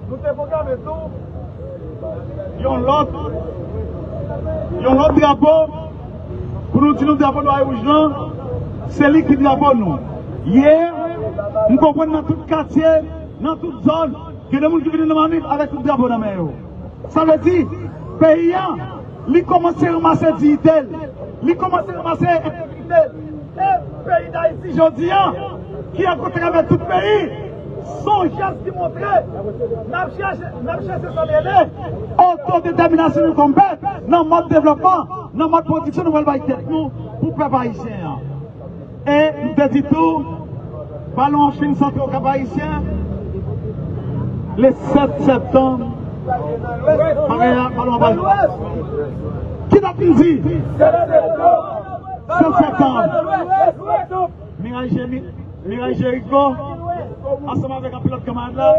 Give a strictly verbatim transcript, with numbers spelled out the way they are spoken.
Nou te pwograme tou yon lòt, yon lòt drapo pou nou di nou drapo nwa e wouj lan, se li ki drapo nou. Yè, m konprann nan tout katye, nan tout zòn, gen de moun ki vini nan Manif avèk tout drapo nan men yo. Sa vle di, peyi a, li kòmanse ranmase diyite l, li kòmanse ranmase entegrite l. E peyi Dayiti jodi a, ki an kontak avèk tout peyi, se yon jès ki montre n ap chèche, n ap chèche sa n rele otodetèminasyon nou kòm pèp, nan mòd devlòpman, nan mòd pwodiksyon nou pral bay tèt nou pou pèp ayisyen an. E m te di tou, balon an fin sante Okap Ayisyen, le sèt septanm, bagay la, balon an pral jwe. Ki dat li di? Sèt septanm. Miray Jemi-, Miray Jeriko, ansanm avèk anpil lòt kanmarad la,